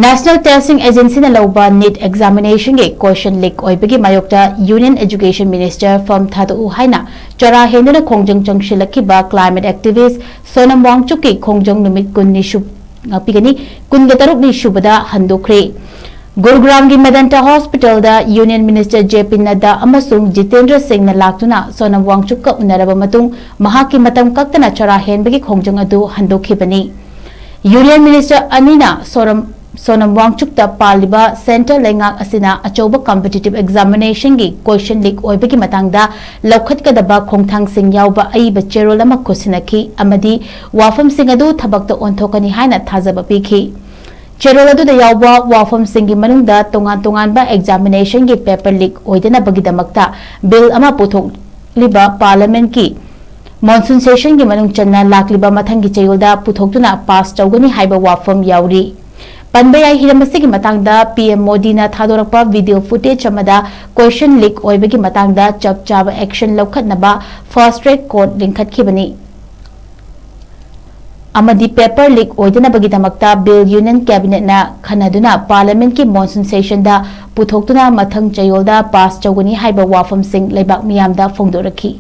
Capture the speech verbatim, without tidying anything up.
National Testing Agencyꯅ ꯂꯧꯕ NEET examinationꯒꯤ question leak ꯑꯣꯏꯕꯒꯤ ꯃꯥꯌꯣꯛꯇ Union Education Minister ꯐꯝ ꯊꯥꯗꯣꯛꯎ ꯍꯥꯏꯅ ꯆꯔꯥ ꯍꯦꯟꯗꯨꯅ ꯈꯣꯡꯖꯪ ꯆꯪꯁꯤꯜꯂꯛꯈꯤꯕ climate activist ꯁꯣꯅꯝ ꯋꯥꯡꯆꯨꯛꯀꯤ ꯈꯣꯡꯖꯪ ꯅꯨꯃꯤꯠ ꯀꯨꯟꯅꯤ ꯁꯨ-, ꯉꯥꯛꯄꯤꯒꯅꯤ, ꯀꯨꯟꯒ ꯇꯔꯨꯛꯅꯤ ꯁꯨꯕꯗ ꯍꯟꯗꯣꯛꯈ꯭ꯔꯦ꯫ ꯒꯨꯔꯒ꯭ꯔꯥꯝꯒꯤ ꯃꯦꯗꯟꯇꯥ ꯍꯣꯁꯄꯤꯇꯥꯜꯗ Union Minister J P Nadda ꯑꯃꯁꯨꯡ ꯖꯤꯇꯦꯟꯗ꯭ꯔ ꯁꯤꯡꯅ ꯂꯥꯛꯇꯨꯅ ꯁꯣꯅꯝ ꯋꯥꯡꯆꯨꯛꯀ ꯎꯅꯔꯕ ꯃꯇꯨꯡ ꯃꯍꯥꯛꯀꯤ ꯃꯇꯝ ꯀꯛꯇꯅ ꯆꯔꯥ ꯍꯦꯟꯕꯒꯤ ꯈꯣꯡꯖꯪ ꯑꯗꯨ ꯍꯟꯗꯣꯛꯈꯤꯕꯅꯤ꯫ Union Minister ꯑꯅꯤꯅ ꯁꯣꯔꯝ-, ꯁꯣꯅꯝ ꯋꯥꯡꯆꯨꯛꯇ ꯄꯥꯜꯂꯤꯕ centre ꯂꯩꯉꯥꯛ ꯑꯁꯤꯅ ꯑꯆꯧꯕ competitive examinationꯒꯤ question leak ꯑꯣꯏꯕꯒꯤ ꯃꯇꯥꯡꯗ ꯂꯧꯈꯠꯀꯗꯕ ꯈꯣꯡꯊꯥꯡꯁꯤꯡ ꯌꯥꯎꯕ ꯑꯏꯕ ꯆꯦꯔꯣꯜ ꯑꯃ ꯈꯨꯠꯁꯤꯟꯅꯈꯤ ꯑꯃꯗꯤ ꯋꯥꯐꯝꯁꯤꯡ ꯑꯗꯨ ꯊꯕꯛꯇ ꯑꯣꯟꯊꯣꯛꯀꯅꯤ ꯍꯥꯏꯅ ꯊꯥꯖꯕ ꯄꯤꯈꯤ꯫ ꯆꯦꯔꯣꯜ ꯑꯗꯨꯗ ꯌꯥꯎꯕ ꯋꯥꯐꯝꯁꯤꯡꯒꯤ ꯃꯅꯨꯡꯗ ꯇꯣꯉꯥꯟ ꯇꯣꯉꯥꯟꯕ examinationꯒꯤ paper leak ꯑꯣꯏꯗꯅꯕꯒꯤꯗꯃꯛꯇ bill ꯑꯃ ꯄꯨꯊꯣꯛꯂꯤꯕ parliamentꯀꯤ monsoon sessionꯒꯤ ꯃꯅꯨꯡ ꯆꯟꯅ ꯂꯥꯛꯂꯤꯕ ꯃꯊꯪꯒꯤ ꯆꯌꯣꯜꯗ ꯄꯨꯊꯣꯛꯇꯨꯅ pass ꯇꯧꯒꯅꯤ ꯍꯥꯏꯕ ꯋꯥꯐꯝ ꯌꯥꯎꯔꯤ꯫ ꯄꯟꯕ ꯌꯥꯏ, ꯍꯤꯔꯝ ꯑꯁꯤꯒꯤ ꯃꯇꯥꯡꯗ P M ꯃꯣꯗꯤꯅ ꯊꯥꯗꯣꯔꯛꯄ video footage ꯑꯃꯗ question leak ꯑꯣꯏꯕꯒꯤ ꯃꯇꯥꯡꯗ ꯆꯞ ꯆꯥꯕ action ꯂꯧꯈꯠꯅꯕ fast track court ꯂꯤꯡꯈꯠꯈꯤꯕꯅꯤ꯫ ꯑꯃꯗꯤ paper leak ꯑꯣꯏꯗꯅꯕꯒꯤꯗꯃꯛꯇ bill Union Cabinetꯅ ꯈꯟꯅꯗꯨꯅ parliamentꯀꯤ monsoon sessionꯗ ꯄꯨꯊꯣꯛꯇꯨꯅ ꯃꯊꯪ ꯆꯌꯣꯜꯗ pass ꯇꯧꯒꯅꯤ ꯍꯥꯏꯕ ꯋꯥꯐꯝꯁꯤꯡ ꯂꯩꯕꯥꯛ ꯃꯤꯌꯥꯝꯗ ꯐꯣꯡꯗꯣꯔꯛꯈꯤ꯫